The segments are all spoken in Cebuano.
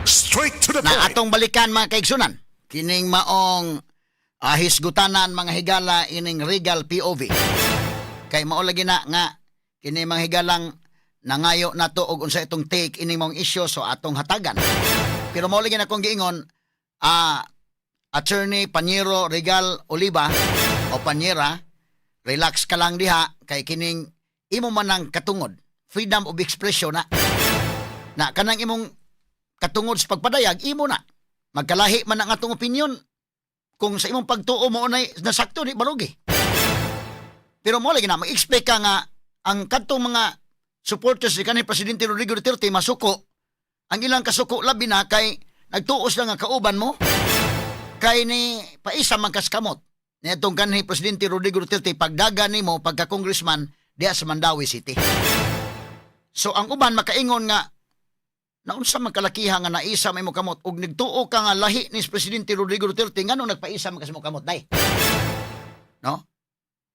Straight to the Na point. Atong balikan, mga kaigsunan, kining maong hisgutanan, mga higala, ining Regal POV. Kay mao lagi na nga kini mga higalang nangayo nato og unsa itong take ining maong issue, so atong hatagan. Pero mao lagi na akong giingon, Attorney Panyero Regal Oliva o Panyera, relax ka lang diha kay kining imo man ang katungod. Freedom of expression na. Na kanang imong katungod sa pagpadayag, imo na. Magkalahi man ang atong opinion. Kung sa imong pagtuo mo nay nasakto, di barugi. Pero mo lagi na mag-expect ka nga ang kadtong mga supporters ni kanhi Presidente Rodrigo Duterte masuko. Ang ilang kasuko labi na kay nagtuos lang ang kauban mo kay ni paisa man kas kamot niadtong kanhi Presidente Rodrigo Duterte pagdagan nimo pagka congressman diha sa Mandaue City. So ang uban makaingon nga naunsa man kalakiha nga naisa may mo kamot ug nagtuo ka nga lahi ni Presidente Rodrigo Duterte, nganong nagpaisa man ka sa mo kamot day? No?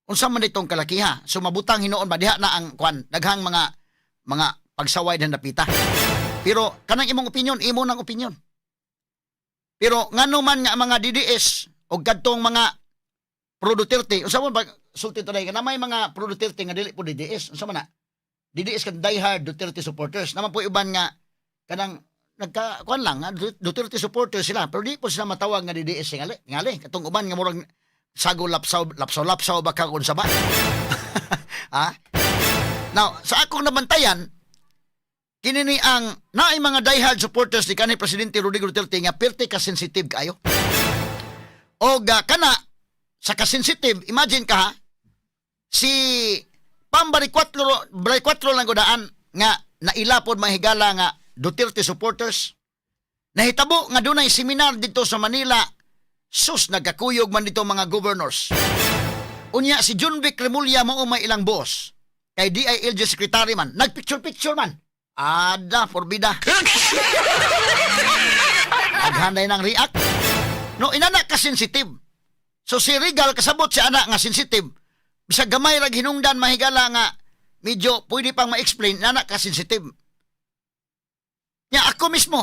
Unsa man ditong kalakiha? So mabutang hinuon ba diha na ang kwan, daghang mga pagsaway na napita. Pero kanang imong opinion, imo nang opinion. Pero ngano man nga ang mga DDS o kadtong mga pro Duterte, unsa man ba sulti to day, kana may mga pro Duterte nga dili po DDS, unsa man na? DDS kan diehard Duterte supporters. Naman po uban nga kanang nagka kuan lang nga Duterte supporters sila pero di po sila matawag nga DDS. Ngali ngali katong uban nga murag sago lapsaw lapsaw lapsaw ba ka kung sa ba, ha? Now, sa akong nabantayan, kini ni ang naay mga diehard supporters ni kanhi Presidente Rodrigo Duterte nga perti ka sensitive kaayo og kana sa ka-sensitive. Imagine ka ha, si Pam Baricuatro, Baricuatro lang gudaan nga nailapod, mahigala, nga Duterte supporters. Nahitabo nga dunay seminar dito sa Manila. Sus, nagkakuyog man dito mga governors. Unya si Jonvic Remulla mao may ilang boss. Kay DILG secretary man, nagpicture-picture man. Ada, porbida. Naghanay ng react. No, inana ka sensitive. So si Regal kasabot si ana nga sensitive. Bisag gamay rag hinungdan, mahigala, nga medyo pwede pang ma-explain, inana ka sensitive. Nya ako mismo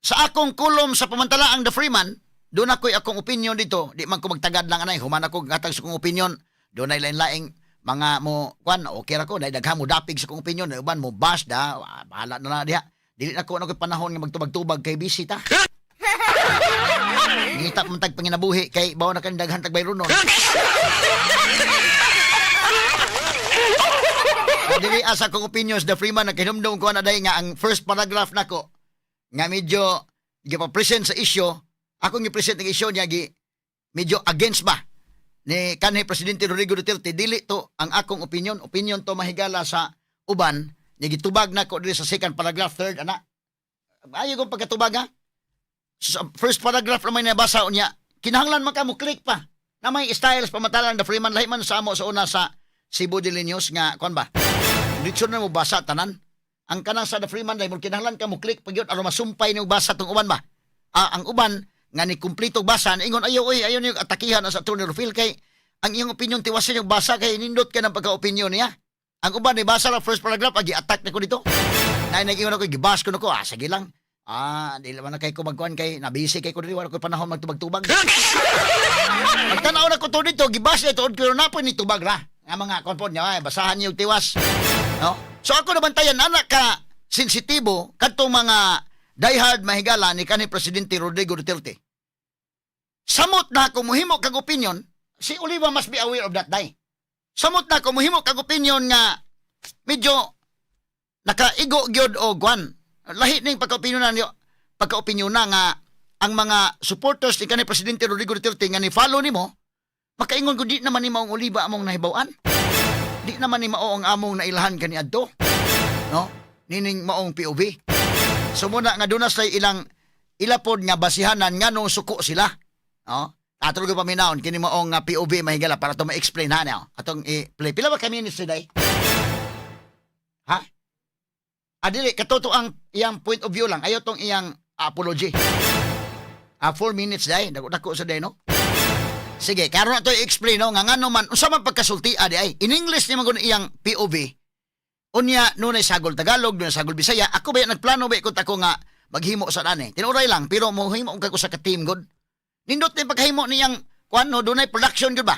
sa akong kolumn sa pamantalaang The Freeman, doon ako'y akong opinion dito. Di man ko magtagad lang anay, human ako gatag sa akong opinion. Doon ay lain-laing mga mo kwan, okay ra ko, dahil daghan mo dapig sa akong opinion, uban mo bash da, ah, bahala na na diha. Dili na ko ano ko'y panahon nga magtubag-tubag kay busy ta. Ngita man tag panginabuhi kay bawa na kan daghan tag bayronon. Dili asa kong opinions The Freeman, naghinumdum ko na dahil nga ang first paragraph nako nga medyo gipa-present sa issue, akong gi-present ang issue niya gi medyo against ba ni kanhi Presidente Rodrigo Duterte. Dili to ang akong opinion, opinion to, mahigala, sa uban niya. Gitubag nako diri sa second paragraph, third ana. Ayo kong pagkatubag ha. Sa first paragraph naman nabasa, unya kinahanglan man ka mo click pa na may styles pamantalang The Freeman, lahi man sa amo sa una sa Cebu Daily News nga kuan ba, diretso na mo basa tanan. Ang kanang sa The Freeman dahil mo kinahanglan ka mo click pag yun aron masumpay ni basa tong uban ba. Ah, ang uban nga ni kumpleto basa ingon, "Ayo oy, ayo niyo atakihan sa Attorney Rufil kay ang iyong opinion tiwasin yung basa kay nindot ka ng pagka-opinion niya." Ang uban ni basa lang first paragraph agi attack na ko dito. Nay nag-ingon ako, gibas ko na ko, ah, sige lang. Ah, di naman na kay ko magkuan kay nabisi kay ko diri, wala ko panahon magtubag-tubag. Pagtanaw na ko to dito, gibas na tuod pero napoy ni tubag ra. Nga mga kuan po niya, ay, basahan niyo yung tiwas. No? So ako nabantayan anak ka sensitibo kadtong mga diehard, mahigala, ni kanhi Presidente Rodrigo Duterte. Samot na kung muhimo kag opinion, si Oliva must be aware of that day. Samot na kung muhimo kag opinion nga medyo nakaigo gyud o guan. Lahi ning pagka-opinion na niyo, pagka-opinion na nga ang mga supporters ni kanhi Presidente Rodrigo Duterte nga ni follow nimo makaingon ko, "Di naman ni maong Oliva among nahibaw-an. Di naman ni mao ang among nailahan kaniadto." No? Nining maong POV. So muna nga doon na sa ilang ilapod nga basihanan nganong suko sila. No? Ato ko paminawon kini maong nga POV, mahigala, para to ma-explain ha niya. Atong i-play. Pila ba ka minutes today? Ha? Ah, dili kato ang iyang point of view lang. Ayo tong iyang apology. Ah, 4 minutes day. Dako dako sa day, no? Sige, karon na to i-explain no nga ngano man unsa man pagkasulti di ay. In English ni man gud iyang POV. Unya nunay sagol Tagalog, nunay sagol Bisaya. Ako ba nagplano ba ikot ako nga Maghimo sa ani. Tinuray lang, pero mohimo kag usa ka team gud. Nindot ni pagkahimo niyang kuan, no, dunay production gud ba?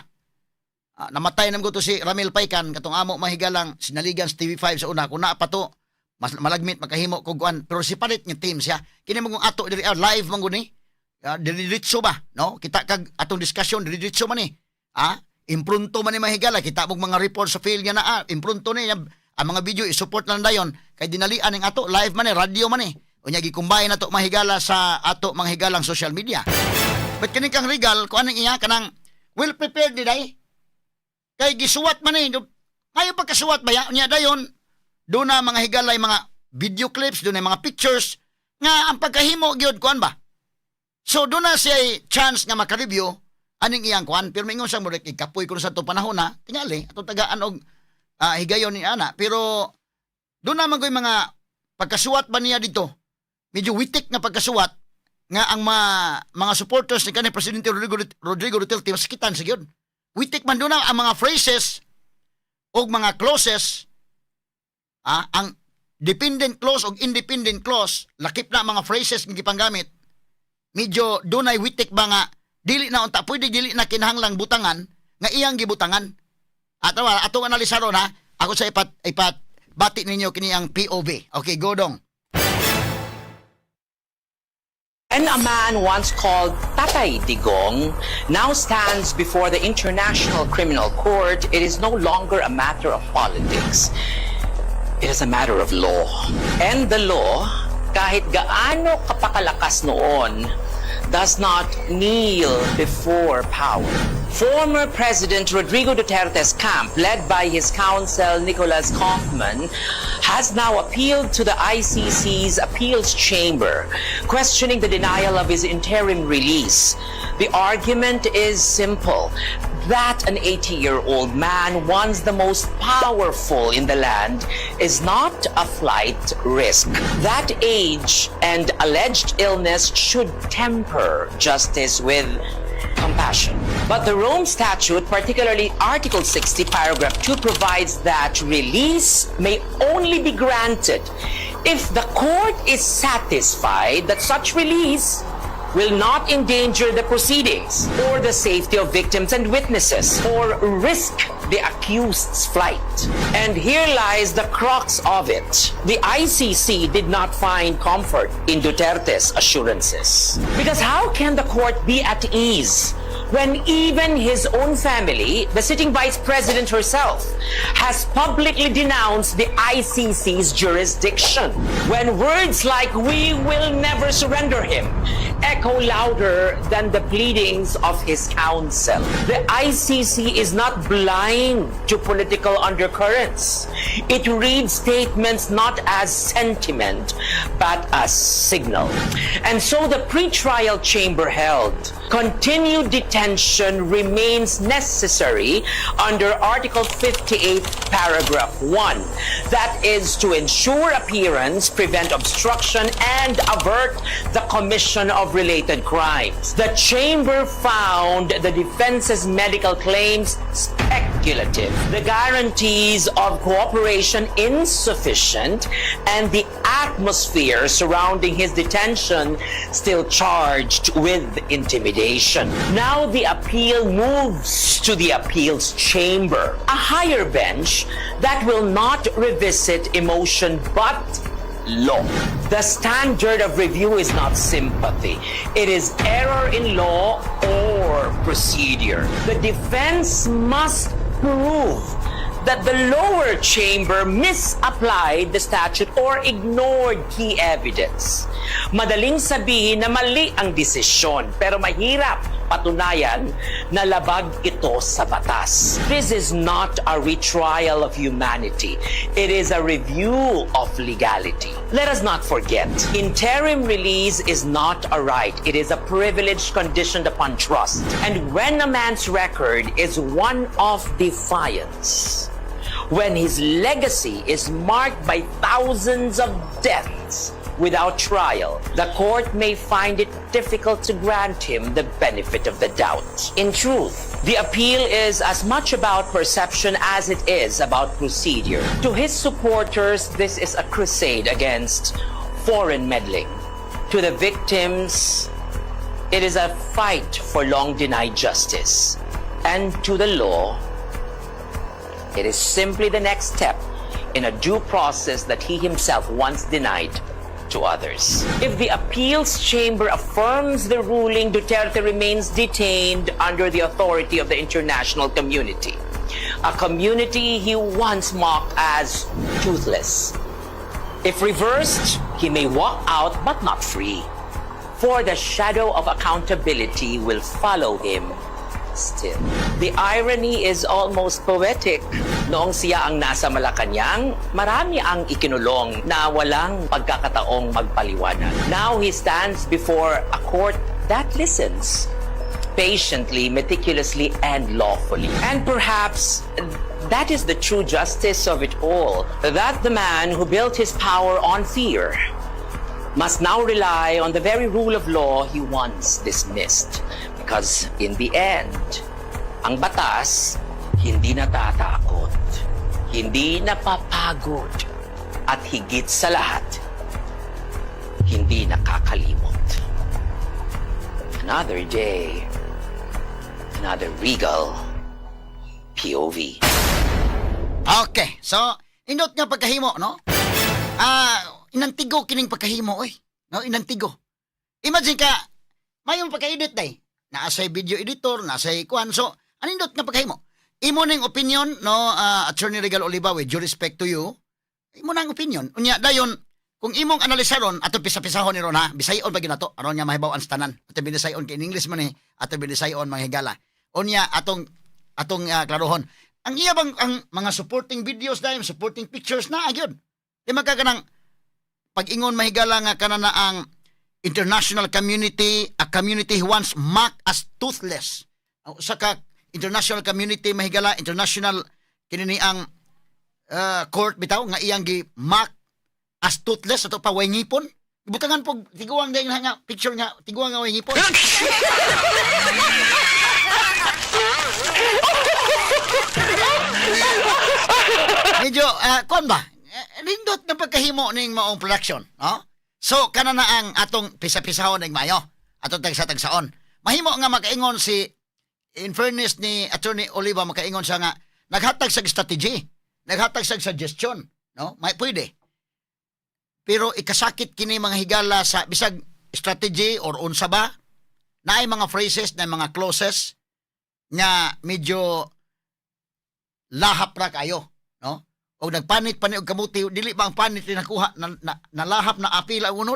Ah, namatay nam to si Ramil Paykan, katong amo, mahigalang sinaligan sa TV5 sa una. Kung naa pa to, mas malagmit makahimo kog kuan, pero si palit nga team siya. Kini mong ato diri, live man gud ni. Diretso ba, no? Kita kag atong discussion, diretso man ni. Imprunto man ni, mahigala. Kita mong mga report sa field nga naa, imprunto ni ang mga video, i-support lang dayon kay dinalian ning ato, live man ni, radio man ni. Unya gi-combine nato, mahigala, sa ato mga higalang social media. But kini kang Regal, kuan ang iya, kanang well prepared ni day. Kay gisuwat man eh. Ngayon pagkasuwat ba ya? Unya dayon, doon na mga higalay mga video clips, doon na mga pictures, nga ang pagkahimo gyud kuan ba? So doon na siya chance nga makareview aning iyang kuan, pero mingon sa mo ikapoy ko sa atong panahon na tingali atong tagaan og higayon ni ana, pero doon naman ko'y mga pagkasuwat ba niya dito, medyo witik nga pagkasuwat nga ang mga supporters ni kanhi Presidente Rodrigo Duterte masakitan sa gyud. Witik man doon na ang mga phrases og mga clauses, ang dependent clause og independent clause, lakip na ang mga phrases nga gipanggamit, medyo dunay witik ba nga dili na unta pwede, dili na kinahanglang butangan nga iyang gibutangan. At atong analisaro na ako sa ipat bati ninyo kini ang POV. Okay, go, Dong. And a man once called Tatay Digong now stands before the International Criminal Court, it is no longer a matter of politics. It is a matter of law. And the law, kahit gaano kapakalakas noon, does not kneel before power. Former President Rodrigo Duterte's camp, led by his counsel Nicholas Kaufman, has now appealed to the ICC's appeals chamber, questioning the denial of his interim release. The argument is simple: that an 80-year-old man, once the most powerful in the land, is not a flight risk. That age and alleged illness should temper justice with compassion. But the Rome Statute, particularly Article 60, paragraph 2, provides that release may only be granted if the court is satisfied that such release will not endanger the proceedings or the safety of victims and witnesses or risk the accused's flight. And here lies the crux of it. The ICC did not find comfort in Duterte's assurances. Because how can the court be at ease when even his own family, the sitting vice president herself, has publicly denounced the ICC's jurisdiction? When words like "we will never surrender him" echo louder than the pleadings of his counsel. The ICC is not blind to political undercurrents. It reads statements not as sentiment, but as signal. And so the pretrial chamber held continued detention remains necessary under Article 58, paragraph 1. That is to ensure appearance, prevent obstruction, and avert the commission of related crimes. The chamber found the defense's medical claims speculative, the guarantees of cooperation insufficient, and the atmosphere surrounding his detention still charged with intimidation. Now the appeal moves to the appeals chamber, a higher bench that will not revisit emotion but law. The standard of review is not sympathy. It is error in law or procedure. The defense must prove that the lower chamber misapplied the statute or ignored key evidence. Madaling sabihin na mali ang desisyon, pero mahirap patunayan na labag ito sa batas. This is not a retrial of humanity. It is a review of legality. Let us not forget, interim release is not a right. It is a privilege conditioned upon trust. And when a man's record is one of defiance, when his legacy is marked by thousands of deaths without trial, the court may find it difficult to grant him the benefit of the doubt. In truth, the appeal is as much about perception as it is about procedure. To his supporters, this is a crusade against foreign meddling. To the victims, it is a fight for long denied justice. And to the law, it is simply the next step in a due process that he himself once denied to others. If the appeals chamber affirms the ruling, Duterte remains detained under the authority of the international community, a community he once mocked as toothless. If reversed, he may walk out but not free, for the shadow of accountability will follow him still. The irony is almost poetic. Noong siya ang nasa Malacanang, marami ang ikinulong na walang pagkakataong magpaliwanag. Now he stands before a court that listens patiently, meticulously, and lawfully. And perhaps that is the true justice of it all, that the man who built his power on fear must now rely on the very rule of law he once dismissed. Because in the end, ang batas hindi natatakot, hindi napapagod, at higit sa lahat, hindi nakakalimot. Another day, another Regal POV. Okay, so inot nga pagkahimo, no? Ah, inantigo kining pagkahimo oy. No, inantigo. Imagine ka mayong pagka-edit day. Naa say video editor, naa say kuan. So, anindot nga pagkahimo? Imo ning opinion, no, Attorney Regal Oliva, with due respect to you. Imo nang opinion. Unya dayon kung imong analisaron ato pisa-pisahon ni ron ha, bisayon pa ginato aron nga mahibaw ang tanan. Ato binisayon kay in English man ni, ato binisayon mga higala. Unya atong klarohon. Ang iya bang ang mga supporting videos dahil supporting pictures na gyud. Di man ka kanang pag-ingon, mahigala, nga kana na ang international community, a community who once mocked as toothless. Ang usa ka international community, mahigala, international kini ni ang court bitaw nga iyang gi mock as toothless, ato pa way ngipon. Butangan po tiguang dahil nga picture nga tiguang nga way ngipon. Medyo kuan ba? Eh, nindot na pagkahimo ning maong production, no? So kana na ang atong pisa-pisahon ning mayo. Atong tagsa-tagsaon. Mahimo nga makaingon si, in fairness ni Attorney Oliva, makaingon siya nga naghatag sa strategy, naghatag sa suggestion, no? May pwede. Pero ikasakit kini, mga higala, sa bisag strategy or unsa ba, naay mga phrases na mga clauses nga medyo lahap ra kayo, no? O nagpanit pa ni og kamuti, dili ba ang panit ni nakuha na, na, nalahap na apil ang unod?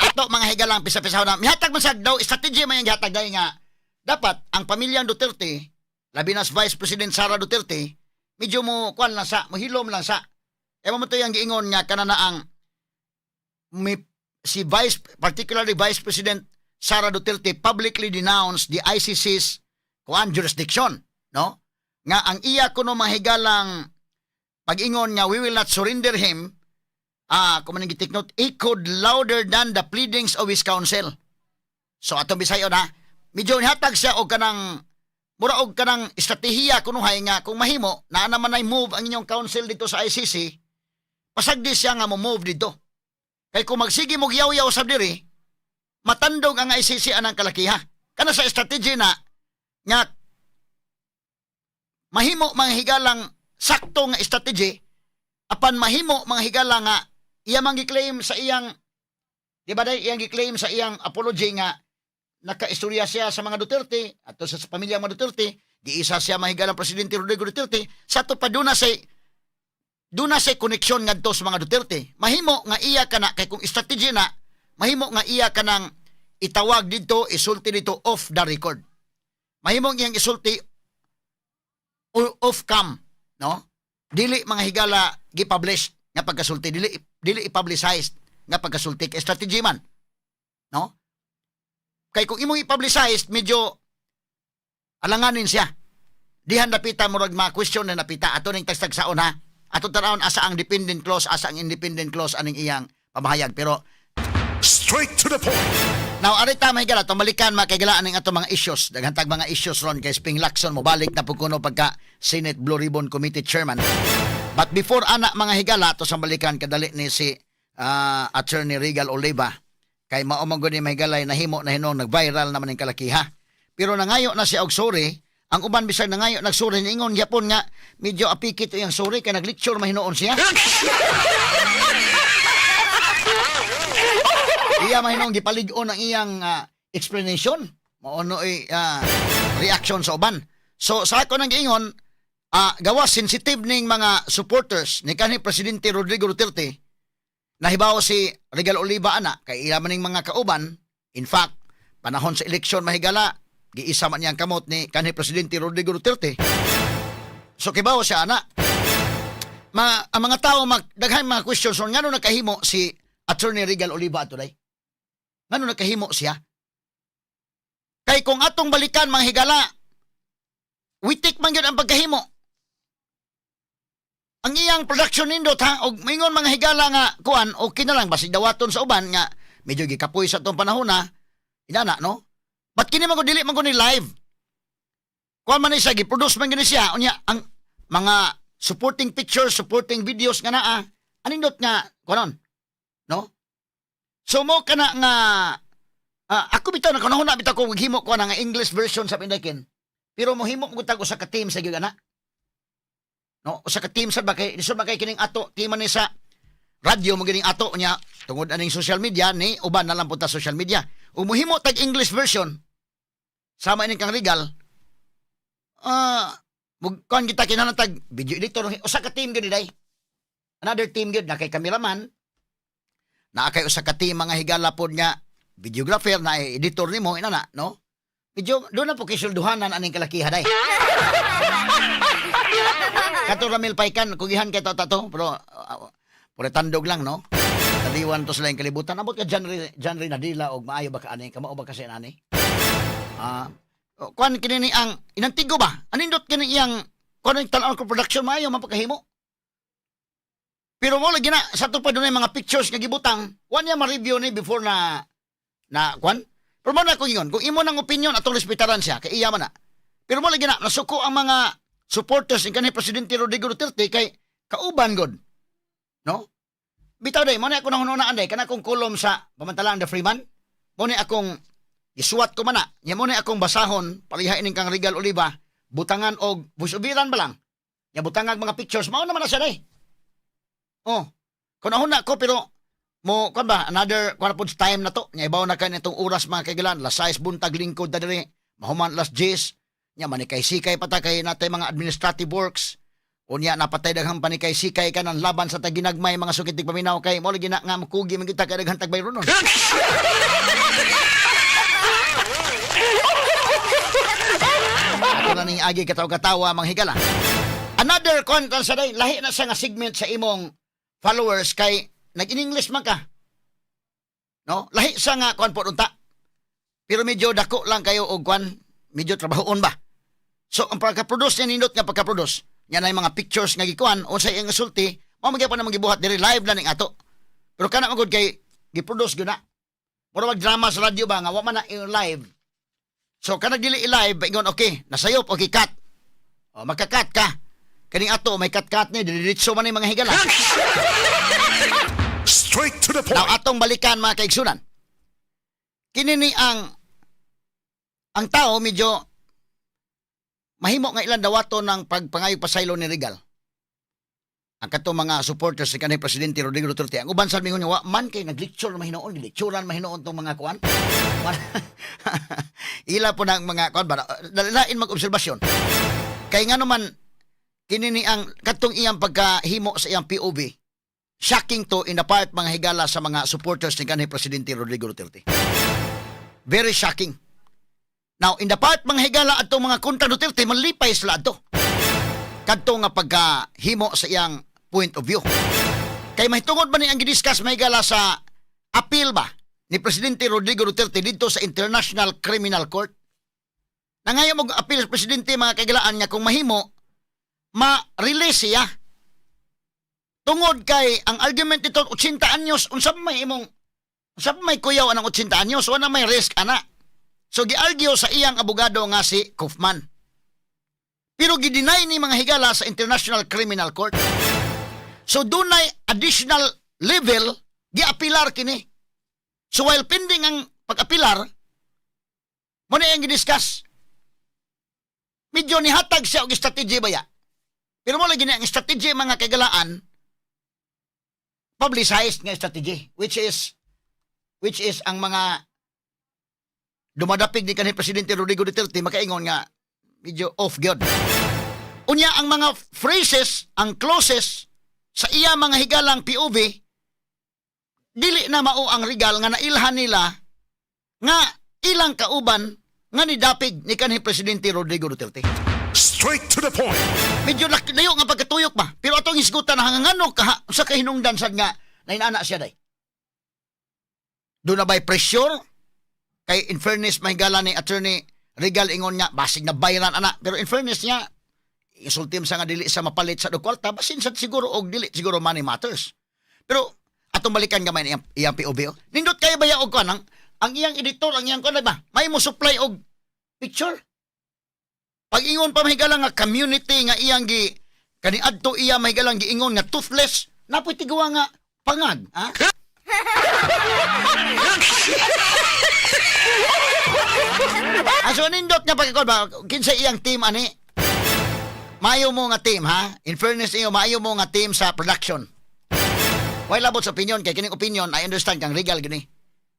Ato, mga higalang, pisa-pisa na. Mihatag man sad daw strategy man yung gihatag dahil nga dapat ang pamilyang Duterte, labi na si Vice President Sara Duterte, medyo mo kuan lang sa, mohilom lang sa. Ewan mo to yung giingon nga kana na ang may, si Vice, particularly Vice President Sara Duterte publicly denounced the ICC's kuan jurisdiction, no? Nga ang iya kuno, mahigalang, pag-ingon nga "We will not surrender him," kung manang take note, echoed louder than the pleadings of his counsel. So atong bisayon ha, medyo nihatag siya og kanang mura og kanang estratehiya kunuhay nga kung mahimo naa naman ay move ang inyong counsel dito sa ICC, pasagdi siya nga mo move dito. Kay kung magsige mo yaw-yaw sa diri, matandog ang ICC anang kalakiha. Kana sa strategy na nga mahimo, mga higalang, sakto nga strategy, apan mahimo, mga higala, nga iya man gi-claim sa iyang, di ba day, iyang gi-claim sa iyang apology nga nakaistorya siya sa mga Duterte ato sa pamilya mga Duterte, giisa siya, mahigalang, Presidente Rodrigo Duterte. Sa ato pa duna say koneksyon ngadto sa mga Duterte. Mahimo nga iya kana, kay kung strategy na, mahimo nga iya kanang itawag dito, isulti dito off the record, mahimo iyang isulti off cam, no? Dili, mga higala, gi-publish nga pagkasulti, dili i-publicize nga pagkasulti kay strategy man, no? Kay kung imong i-publicize, medyo alanganin siya dihan napita, murag mga question na napita. Ato ning tagtagsaon ha, ato tanawon asa ang dependent clause, asa ang independent clause aning iyang pamahayag, pero Straight to the point. Now, arita may gala, tumalikan mga kaigalaan ng ato mga issues. Daghan tag mga issues ron kay Sping Lacson mobalik na po kuno pagka Senate Blue Ribbon Committee Chairman. But before ana mga higala, to sa balikan kadali ni si Attorney Regal Oliva. Kay mao man gud ni mga higalay nahimo na hinong nag-viral naman ning kalakiha. Pero nangayo na siya og sorry, ang uban bisag nangayo nagsorry, niingon gyapon nga medyo apikit iyang sorry kay nag-lecture mahinuon siya. Iya mahinong gipalig-on ang iyang explanation. Mao no reaction sa uban. So sa ako nang giingon, gawas sensitive ning mga supporters ni kanhi Presidente Rodrigo Duterte, nahibaw si Regal Oliva ana kay ila man ning mga kauban. In fact, panahon sa eleksyon, mahigala, giisa man niyang kamot ni kanhi Presidente Rodrigo Duterte. So kibaw siya ana. Ang mga tao daghan mga questions on ngano nakahimo si Attorney Regal Oliva ato day. Ngano nakahimo siya? Kay kung atong balikan mga higala, witik man gyud ang pagkahimo. Ang iyang production nindot ha, og maingon mga higala nga kuan, okay na lang basig dawaton sa uban nga medyo gikapoy sa atong panahon na inana, no? But kini man gud, dili man gud ni live. Kuan man ni siya, giproduce man gani siya unya ang mga supporting pictures, supporting videos nga naa, anindot nga kuanon, no? So mo kana nga ako bitaw na bitaw ko maghimo ko na nga English version sa Pindakin. Pero mohimo mo tag usa ka team sa gyud ana. No, usa ka team sa ba kay lisod ba kay kining ato team man ni sa radyo mo gining ato nya tungod aning social media ni uban na lang punta social media. Ug mohimo tag English version sama ining kang Regal, mug kon kita kinahanglan tag video editor, usa ka team gyud day. Another team gyud na kay cameraman, naa kay usa ka team mga higala pod nga videographer na editor nimo inana, no? Medyo doon na po kay sulduhanan aning kalakiha day. Kato Ramil Paikan, kugihan kay to tato, pero puro tandog lang, no? Taliwan to sila yung kalibutan. Abot ka John Ray Nadila og maayo ba ka ani? Kamao ba kasi ani? Oh, kuan kini ni ang inantigo ba? Anindot kini iyang kuan ang tan-aw ko production, maayo man pagkahimo. Pero mo lagi na sa to pa dunay mga pictures nga gibutang, kuan niya ma-review ni before na na kuan. Pero mo na ko ingon, kung imo nang opinion atong respetaran siya kay iya man na. Pero mo lagi na nasuko ang mga supporters ni kanhi Presidente Rodrigo Duterte kay kauban god. No? Bitaw day, mo na ako nang day kana akong kolom sa pamantalang The Freeman. Mo ni akong isuwat ko man na. Nya mo ni akong basahon pariha ining kang Regal Oliva, butangan og voice-overan ba lang. Nya butangan mga pictures, mao naman na siya day. Oh. Kung na ko pero mo kuan ba another kuan pod time na to. Nya ibaw na kay nitong oras mga kaigalan, las 6 buntag lingkod na diri. Mahuman las 10. Nya manikay-sikay pa ta kay natay mga administrative works. Unya napatay daghang panikay-sikay ka ng laban sa taginagmay mga sukit paminaw kay mo lagi na nga mukugi man kita kay daghang tagbayronon. Ato na ning agi kataw-katawa mga higala. Another content sa day, lahi na siya nga segment sa imong followers kay nag-in-English man ka. No? Lahi sa nga kuan po unta. Pero medyo dako lang kayo og kuan, medyo trabahoon ba. So ang pagka-produce niya nindot nga pagka-produce, nya na yung mga pictures nga gikuan unsay iyang sulti, mao man gyapon na gibuhat diri live lang ning ato. Pero kana man gud kay gi-produce gyud na. Mura mag drama sa radyo ba nga wa man na yung live. So kanang dili i-live, ingon okay, nasayop, okay cut. O magka-cut ka. Kaning ato may cut-cut ni diretso man ni mga higala. Straight to the point. Now atong balikan mga kaigsunan. Kini ni ang tao medyo mahimo nga ilang dawaton ng pagpangayo pasaylo ni Regal. Ang katong mga supporters ni kanhi Presidente Rodrigo Duterte. Ang uban sa mingon nga wa man kay naglecture mahinuon, gilecturean mahinuon tong mga kuan. Ila po ng mga kuan ba lain mag-obserbasyon. Kay nga naman kini ni ang katong iyang pagkahimo sa iyang POV, shocking to in the part mga higala sa mga supporters ni kanhi Presidente Rodrigo Duterte. Very shocking. Now, in the part mga higala atong mga kontra Duterte, malipay sila adto. Kadto nga pagkahimo sa iyang point of view. Kay mahitungod ba ni ang gidiscuss mga higala sa appeal ba ni Presidente Rodrigo Duterte dito sa International Criminal Court? Nangayo mo appeal sa presidente mga kaigalaan nga kung mahimo ma-release siya. Tungod kay ang argument nito 80 anyos unsa may imong Sa may kuyaw anang 80 anyos, wala may risk ana. So gi-argue sa iyang abogado nga si Kaufman. Pero gi-deny ni, mga higala, sa International Criminal Court. So dunay additional level, giapilar kini. So while pending ang pag-apilar, mao na iyang gidiscuss. Medyo nihatag siya og strategy baya. Pero mao lagi ni ang strategy, mga kagalaan, publicized nga strategy, which is ang mga dumadapig ni kanhi Presidente Rodrigo Duterte makaingon nga medyo off gyud. Unya ang mga phrases, ang clauses sa iya, mga higalang POV, dili na mao ang Regal nga nailhan nila nga ilang kauban nga nidapig ni kanhi Presidente Rodrigo Duterte. Straight to the point. Medyo layo nga pagkatuyok ba? Pero atong hisgutan na hangano ka sa kahinungdan sad nga nainana siya day. Doon na ba'y pressure? Kay in fairness, mahigala, ni Attorney Regal ingon nga basig na bayaran ana, pero in fairness niya insultim sa nga dili sa mapalit sa kwarta, basin sa siguro og dili siguro money matters. Pero atong balikan gamay na iyang POV. Oh. Nindot kayo ba og kuan ang iyang editor, ang iyang kuan ba? May mo supply og picture. Pag ingon pa, mahigala, nga community nga iyang gi kaniadto iya, mahigalang, giingon nga toothless, napoy tiguwa nga pangag, ha? Ah, so nindot nga pagkakon ba kinsa iyang team ani? Maayo mo nga team, ha? In fairness iyo, maayo mo nga team sa production. Way labot sa opinion kay kining opinion, I understand kang Regal gini.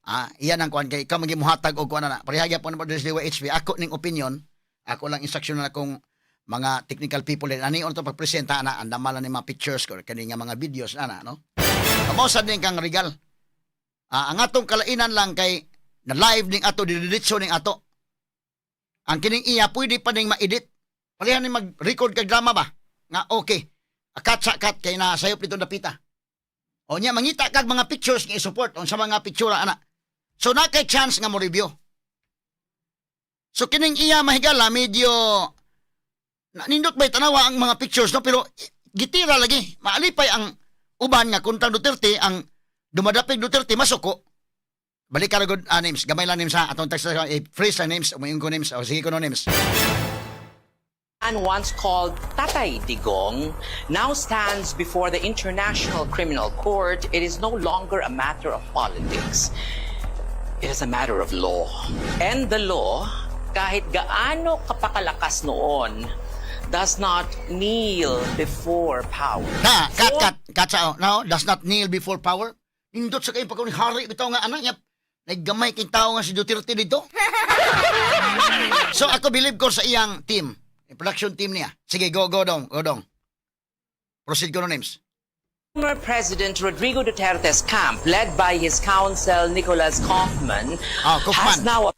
Ah, iyan ang kuan kay ikaw magimuhatag og kuan na. Pareha gyapon na DYHP ako ning opinion. Ako lang instruction na akong mga technical people din. Ani on to pagpresenta ana, ang dama lang ni mga pictures ko kani nga mga videos ana, no. Amo sad ning kang Regal. Ah, ang atong kalainan lang kay na live ning ato, didiretso ning ato. Ang kining iya pwede pa ning ma-edit. Pareha ni mag-record kag drama ba? Nga okay. Cut sa cut kay na sayop dito dapita. O nya mangita kag mga pictures nga i-support unsa mga picture ana. So na kay chance nga mo review. So kining iya, mahigala, medyo na, nindot bay tanawa ang mga pictures, no, pero gitira lagi maalipay ang uban nga kontang Duterte, ang dumadapig Duterte masuko. Balik ka good, names gamay lang names ha, atong text eh, freeze lang names, umuyon ko names o sige ko no names. Man once called Tatay Digong now stands before the International Criminal Court. It is no longer a matter of politics. It is a matter of law. And the law, kahit gaano kapakalakas noon, does not kneel before power. Na cut cut cut sa, oh, no, does not kneel before power. Nindot sa kayong pagkaon hari bitaw nga anak niya, naggamay king tao nga si Duterte dito. So ako believe ko sa iyang team, yung production team niya. Sige, go, go dong, go dong, proceed ko no names. Former President Rodrigo Duterte's camp, led by his counsel Nicholas Kaufman, Ah, Kaufman. has now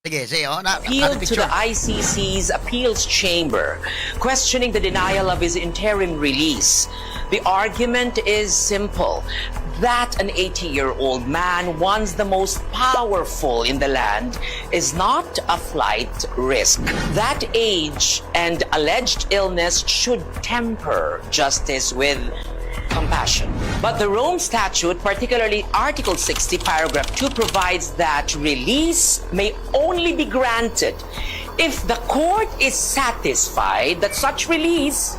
Sige, sige, oh, na, appealed na to picture. the ICC's appeals chamber, questioning the denial of his interim release. The argument is simple: that an 80-year-old man, once the most powerful in the land, is not a flight risk. That age and alleged illness should temper justice with compassion. But the Rome Statute, particularly Article 60, paragraph 2, provides that release may only be granted if the court is satisfied that such release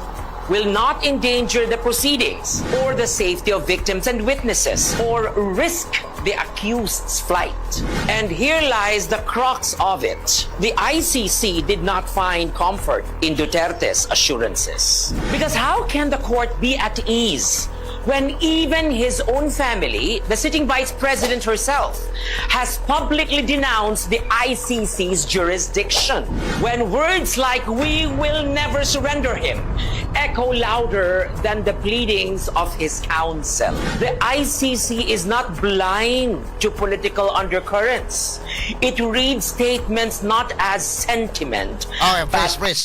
will not endanger the proceedings or the safety of victims and witnesses or risk the accused's flight. And here lies the crux of it. The ICC did not find comfort in Duterte's assurances. Because how can the court be at ease when even his own family, the sitting vice president herself, has publicly denounced the ICC's jurisdiction? When words like "we will never surrender him" echo louder than the pleadings of his counsel. The ICC is not blind to political undercurrents. It reads statements not as sentiment, Okay, but freeze, freeze.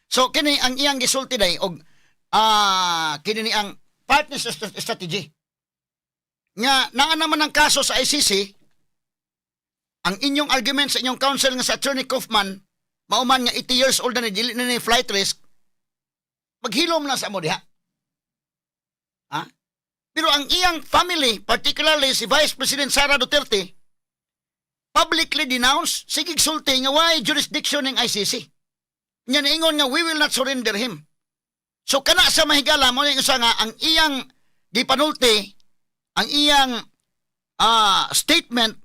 So kini ang iyang gisulti day og kini ni ang partner sa strategy. Nga naa naman ang kaso sa ICC, ang inyong argument sa inyong counsel nga sa Attorney Kaufman, mauman nga 80 years old na ni, dili na ni flight risk, maghilom lang sa amo diha. Ha? Pero ang iyang family, particularly si Vice President Sara Duterte, publicly denounced, sige sulti nga way jurisdiction ng ICC. Nya niingon nga we will not surrender him. So kana sa mahigala mo usa nga ang iyang gipanulti, ang iyang statement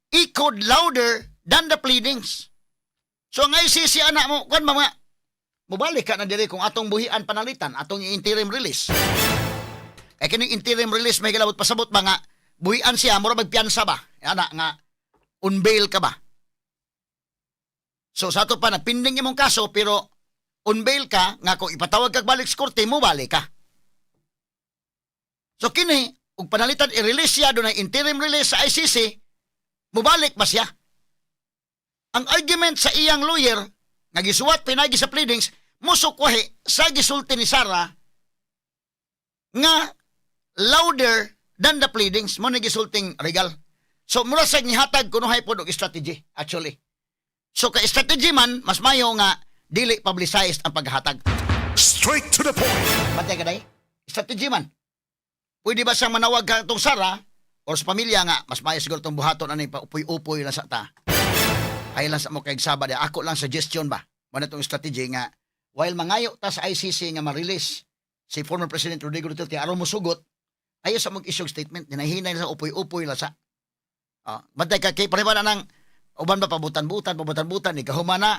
echoed louder than the pleadings. So ang ICC ana mo kuan mga mobalik ka na diri kung atong buhian panalitan atong interim release. Kay kining interim release may gilabot pasabot ba nga buhian siya mura magpiyansa ba? Ana nga on bail ka ba? So sa ato pa na pending imong kaso pero on bail ka nga kung ipatawag kag balik sa korte mo balik ka. So kini ug panalitan i-release siya dunay interim release sa ICC, mobalik ba siya? Ang argument sa iyang lawyer nga gisuwat pinagi sa pleadings musukwahi sa gisulti ni Sara nga louder than the pleadings mo ni gisulting Regal. So mura sa nihatag kunuhay pod og strategy actually. So kay strategy man mas mayo nga dili publicized ang paghatag. Straight to the point. Bantay ka day? Strategy man. Pwede ba siyang manawag ka itong Sara or sa pamilya nga mas mayo siguro itong buhaton ani pa upoy-upoy lang sa ta. Ay lang sa mo kay saba di ako lang suggestion ba. Mo na itong strategy nga while mangayo ta sa ICC nga ma-release si former President Rodrigo Duterte aron mo sugot ayo sa mag issue statement hinahinay sa upoy-upoy lang sa. Ah, bantay ka kay pareho na nang uban ba pabutan-butan pabutan-butan ni kahumana.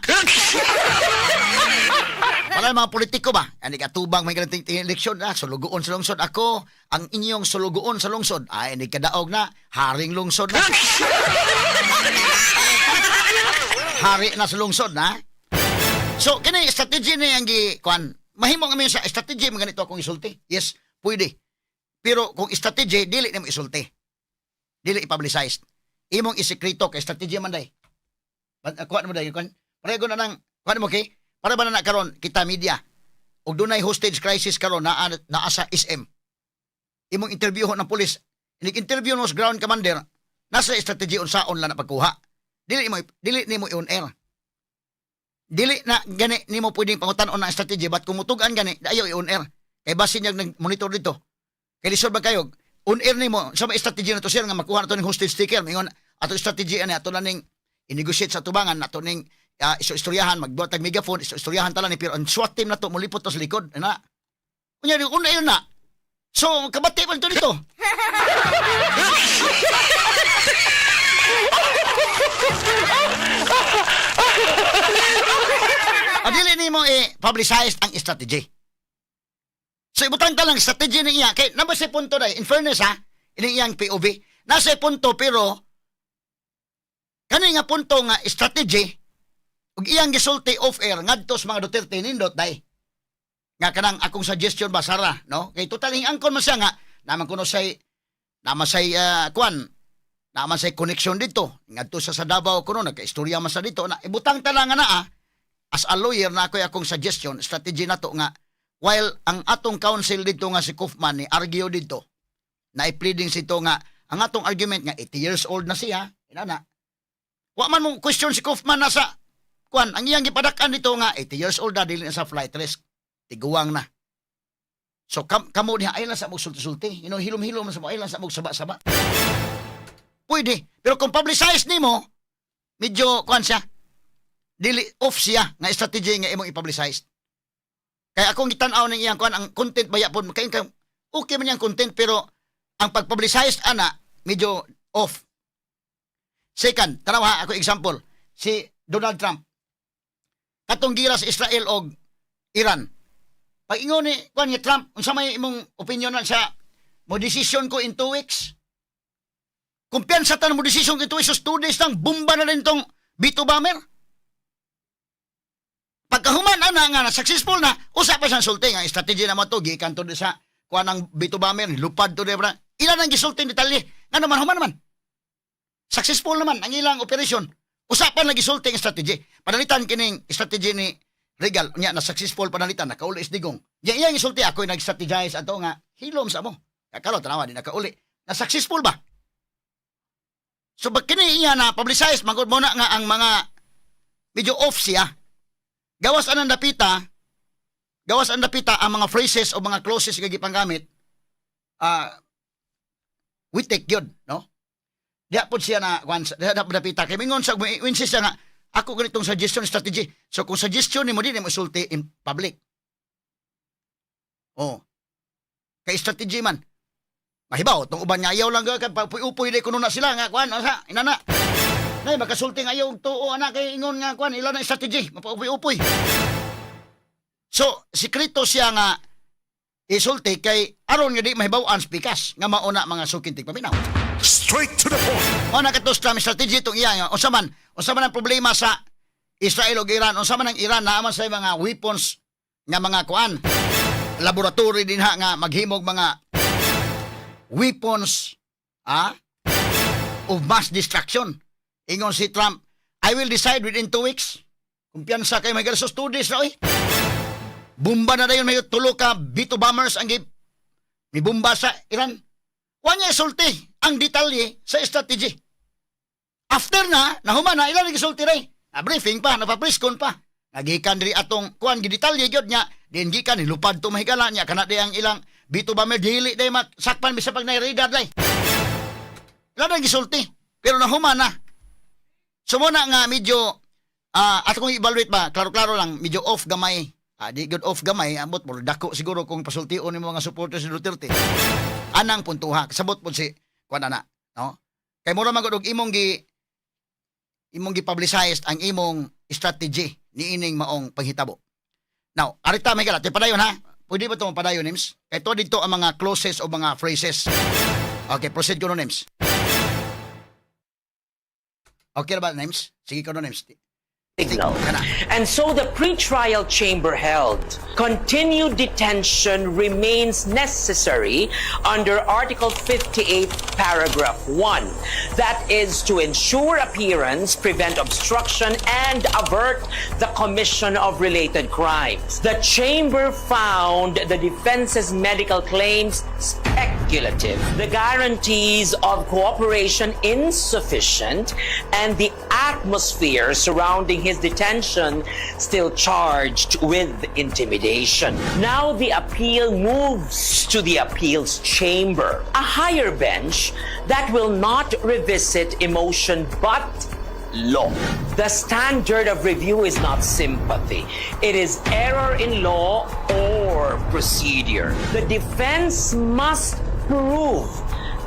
Wala mga politiko ba? Ani katubang may ganitong eleksyon na, sulugoon sa lungsod. Ako, ang inyong sulugoon sa lungsod. Ay, ni kadaog na, haring lungsod na. Hari na sa lungsod na. So, kini strategy ni ang gi kuan. Mahimo nga sa strategy man ganito akong isulti. Yes, pwede. Pero kung strategy dili nimo isulti. Dili i-publicize. Imong isekreto kay strategy man day. Kuan mo day kuan. Pareho na nang kuan mo kay para ba na karon kita media og dunay hostage crisis karon naa naa sa SM. Imong interview ng pulis, inig-interview mo sa ground commander, nasa strategy unsaon lang na pagkuha. Dili nimo i-on air. Dili na gani nimo pwedeng pangutan-on ang strategy but kung mutugan gani ayaw i-on air. Kay basin niya nag-monitor dito. Kay lisod ba kayo? On air nimo sa may strategy na to sir nga makuha na to ning hostage taker. Mingon ato strategy ani ato na ning i-negotiate sa tubangan ato ning iso-istoryahan magbuhat tag megaphone iso-istoryahan tala ni pero ang SWAT team na to molipot to sa likod ana. Unya on air na. So kabati man to dito. Adili nimo i-publicize ang strategy. So ibutang ta lang strategy ni iya kay namba sa punto dai in fairness ha ini iyang POV nasa punto pero kani nga punto nga strategy ug iyang gisulti off air ngadto sa mga Duterte nindot dai nga kanang akong suggestion ba Sara no kay total angkon man siya nga naman kuno say naman say kuan naman say connection dito ngadto sa Davao kuno nagkaistorya man sa dito na ibutang ta lang nga naa as a lawyer na ako'y akong suggestion strategy nato nga while ang atong counsel dito nga si Kaufman ni argue dito na i-pleading sito nga ang atong argument nga 80 years old na siya inana wa man mo question si Kaufman na sa kuan ang iyang gipadak-an dito nga 80 years old na dili na sa flight risk tiguang na. So kamo niya ay lang sa mong sulti-sulti, hilom-hilom sa mo ay lang sa mong saba-saba pwede pero kung publicize nimo medyo kuan siya dili off siya nga strategy nga imong i-publicize. Kaya akong gitan-aw ng iyang kuan ang content baya pod kay kay okay man iyang content pero ang pag-publicize ana medyo off. Second, tanaw ha ako example si Donald Trump. Katong gira sa Israel og Iran. Pag ingon ni kuan ni Trump, unsa may imong opinion na sa mo decision ko in 2 weeks? Kumpiyansa ta na mo decision in 2 weeks, so 2 days lang bomba na rin tong B2 bomber. Pagkahuman ana nga na successful na, usa pa siyang sulti nga strategy na mo to gikan to sa kuan ng B2 bomber, lupad to di ba? Ilan ang gisulti detalye? Nga naman human naman. Successful naman ang ilang operation. Usa pa lagi sulti ang strategy. Panalitan kining strategy ni Regal nya na successful panalitan nakauli is Digong. Nya iyang gisulti ako nag-strategize ato nga hilom sa mo. Karon tanawa di nakauli. Na successful ba? So ba kini iya na publicize magud mo na nga ang mga medyo off siya. Gawas ang dapita ang mga phrases o mga clauses nga gipanggamit. We take yun, no? Diha po siya na kuan, diha na dapita kay mingon sa insist siya nga ako ganitong suggestion strategy. So kung suggestion nimo, di mo isulti in public. Oh. Kay strategy man. Mahibaw tong uban nga ayaw lang ka upoy di kuno na sila nga kuan asa inana. Nay makasulti nga ayaw tuo ana kay ingon nga kuan ila na strategy mapaupoy-upoy. So sikreto siya nga isulti kay aron nga di mahibaw-an sa pikas nga mauna mga suking tigpaminaw. Straight to the point. O nakatos na strategy itong iya nga. Unsa man ang problema sa Israel ug Iran, unsa man ang Iran naa man sa mga weapons nga mga kuan laboratory din ha nga maghimog mga weapons of mass destruction. Ingon si Trump, "I will decide within 2 weeks." Kumpiyansa kay may sus, 2 days na oy. Bumba na dayon, may tulo ka B-2 bombers ang ni bumba sa Iran. Wa niya isulti ang detalye sa strategy. After na, nahuman na, ilan gisulti ray. Na briefing pa, napa-presscon pa. Nagikan diri atong kuan gidetalye gyud niya, din gikan nilupad to mahigala niya kana di ang ilang B-2 bomber dili day sakpan bisa pag na radar day. Ila na gisulti, pero nahuman na. So muna nga medyo ato kong evaluate ba, klaro-klaro lang, medyo off gamay. Di good off gamay, ambot mo dako siguro kung pasultion ni mga supporters ni Duterte. Anang puntuha, kasabot po si kuan ana, no? Kay mura man gud og imong gi-publicize ang imong strategy niining maong panghitabo. Now, arita may gala, padayon ha. Pwede ba ito padayon, Nims? Kay to dito ang mga clauses o mga phrases. Okay, proceed ko no, Nims. Okay na ba, Nims? Sige ko no, Nims. Signal. Kana. And so the pretrial chamber held continued detention remains necessary under Article 58, Paragraph 1. That is to ensure appearance, prevent obstruction, and avert the commission of related crimes. The chamber found the defense's medical claims speculative, the guarantees of cooperation insufficient, and the atmosphere surrounding his detention still charged with intimidation. Now the appeal moves to the appeals chamber, a higher bench that will not revisit emotion but law. The standard of review is not sympathy. It is error in law or procedure. The defense must prove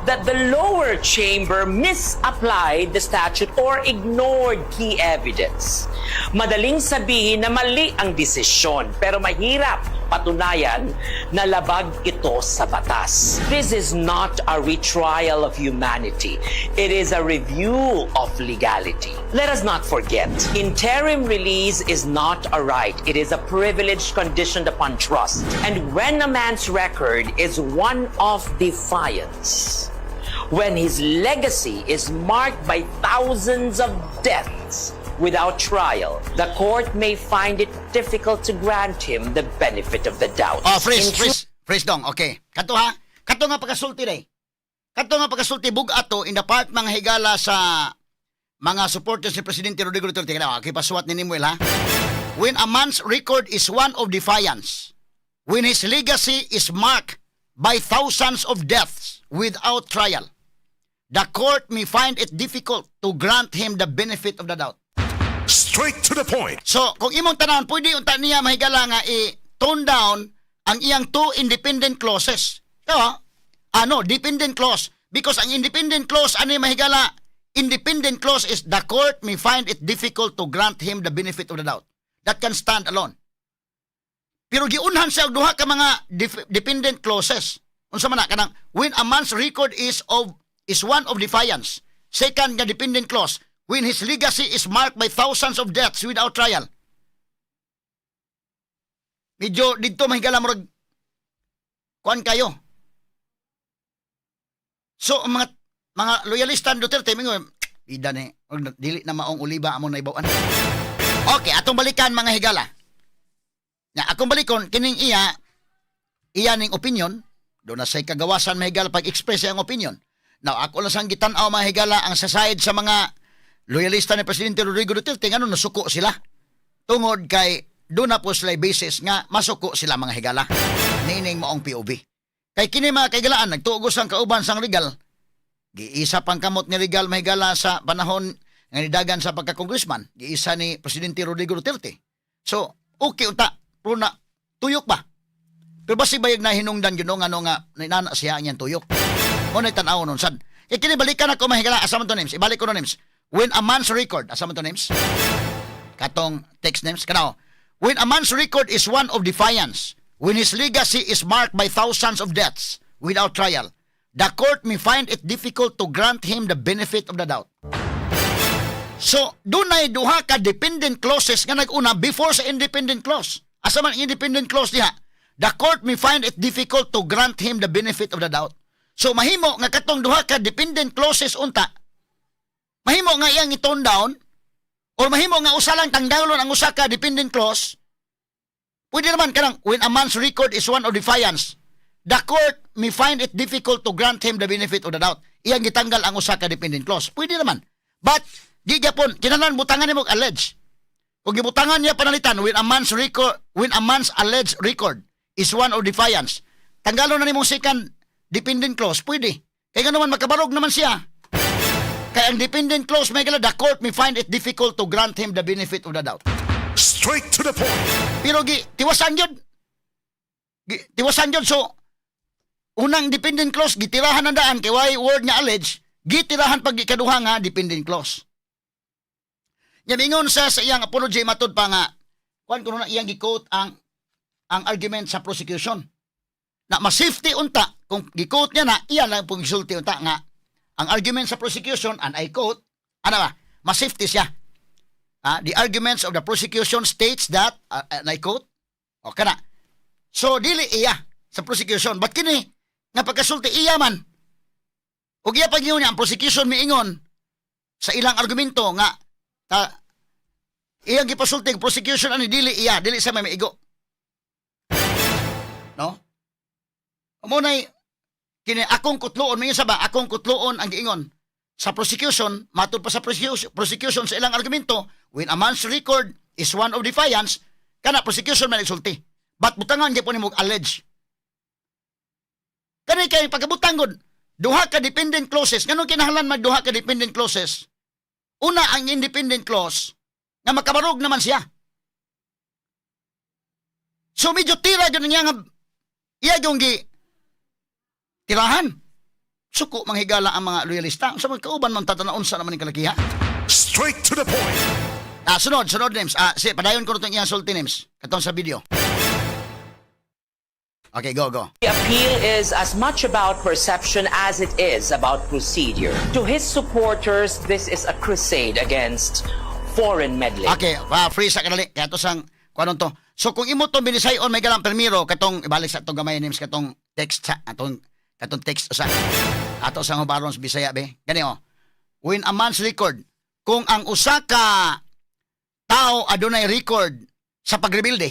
that the lower chamber misapplied the statute or ignored key evidence. Madaling sabihin na mali ang desisyon, pero mahirap patunayan na labag ito sa batas. This is not a retrial of humanity. It is a review of legality. Let us not forget, interim release is not a right. It is a privilege conditioned upon trust. And when a man's record is one of defiance, when his legacy is marked by thousands of deaths without trial, the court may find it difficult to grant him the benefit of the doubt. Oh, freeze, In freeze. Freeze dong. Okay. Kato ha. Kato nga pagkasulti day. Kato nga pagkasulti bug ato in the part mga higala sa mga supporters ni Presidente Rodrigo Duterte. Kaya okay, pasuwat ni Nimuel ha. When a man's record is one of defiance, when his legacy is marked by thousands of deaths without trial, the court may find it difficult to grant him the benefit of the doubt. Straight to the point. So, kung imong tanan, pwede unta niya mahigala nga i-tone down ang iyang two independent clauses. Diba? Ano, dependent clause. Because ang independent clause, ano yung mahigala? Independent clause is the court may find it difficult to grant him the benefit of the doubt. That can stand alone. Pero giunhan siya og duha ka mga dependent clauses. Unsa man na kanang when a man's record is one of defiance. Second nga dependent clause, when his legacy is marked by thousands of deaths without trial. Medyo didto mahigala murag kuan kayo. So ang mga loyalista ni Duterte mingon ida ni og dili na maong oliba among naibaw-an. Okay, atong balikan mga higala. Ya, akong balikon kining iya iya ning opinion do na say kagawasan mahigala pag-express ang opinion. Now, ako lang sang gitan-aw mga higala ang sa side sa mga loyalista ni Presidente Rodrigo Duterte ngano nasuko sila. Tungod kay do na po sila basis nga masuko sila mga higala. Niining maong POV. Kay kini, mga kaigalaan, nagtuogos ang kauban sang Regal. Giisa pang kamot ni Regal, mahigala, sa panahon nga nidagan sa pagka-congressman. Giisa ni Presidente Rodrigo Duterte. So, okay unta, pero na tuyok ba? Pero basi bayag na hinungdan yun no, nga no, nga nainana siya ang iyang tuyok. Mo na tan-aw nun sad. E kini balikan ako, mahigala, asa man to, names? Ibalik ko no, names. When a man's record, asa man to, names? Katong text, names, kanao. When a man's record is one of defiance, when his legacy is marked by thousands of deaths without trial, the court may find it difficult to grant him the benefit of the doubt. So, dunay duha ka dependent clauses nga nag-una before sa independent clause. Asa man ang independent clause diha? The court may find it difficult to grant him the benefit of the doubt. So, mahimo nga katong duha ka dependent clauses unta, mahimo nga iyang i-tone down or mahimo nga usa lang, tanggalon ang usa ka dependent clause. Pwede naman kanang when a man's record is one of defiance, the court may find it difficult to grant him the benefit of the doubt. Iyang gitanggal ang usa ka dependent clause. Pwede naman. But di gyapon kinahanglan butangan nimo og allege. Kung gibutangan niya panalitan when a man's alleged record is one of defiance, tanggalon na nimong second dependent clause, pwede. Kay naman makabarog naman siya. Kay ang dependent clause may the court may find it difficult to grant him the benefit of the doubt. Straight to the point. Pero gi tiwasan gyud. Gi, tiwasan gyud, so unang dependent clause gitirahan ang daan kay way word nga allege, gitirahan pag ikaduha nga dependent clause. Nya mingon sa iyang apology, matud pa nga kuan kuno na iyang gi-quote ang argument sa prosecution. Na mas safety unta kung gi-quote niya na iya lang pong gisulti unta nga ang argument sa prosecution, and I quote, ano ba? Mas safety siya. Ah, the arguments of the prosecution states that, and I quote, o kana. So, dili iya sa prosecution. But kini, nga pagkasulti, iya man. Ug iya pag niya, ang prosecution miingon sa ilang argumento nga, ta, iyang gipasulti, ang prosecution ani dili iya, dili sa may maigo. No? Mo nay kini akong kutloon, may sa ba, akong kutloon ang giingon sa prosecution, matud pa sa prosecution sa ilang argumento, when a man's record is one of defiance, kana prosecution man isulti. But butangan gyapon nimo allege. Kani kay pagkabutang gud duha ka dependent clauses, nganong kinahanglan magduha ka dependent clauses? Una ang independent clause nga makabarog naman siya. So medyo tira gyud niya nga iya yung gi tirahan. Suko manghigala ang mga loyalista. Sa mga kauban man tatanaon sa naman ng kalakiha. Straight to the point. Ah, sunod, sunod, names. Ah, si padayon ko itong iyang sulti, names. Katong sa video. Okay, go, go. The appeal is as much about perception as it is about procedure. To his supporters, this is a crusade against foreign meddling. Okay, free sa kadali. Kaya to sang kuanon to. So kung imo tong binisayon may galang permiro katong ibalik sa atong gamay, names, katong text sa atong katong text sa ato sa hubaron sa Bisaya be. Gani oh. When a man's record, kung ang usa ka tao adunay record sa pagrebilde.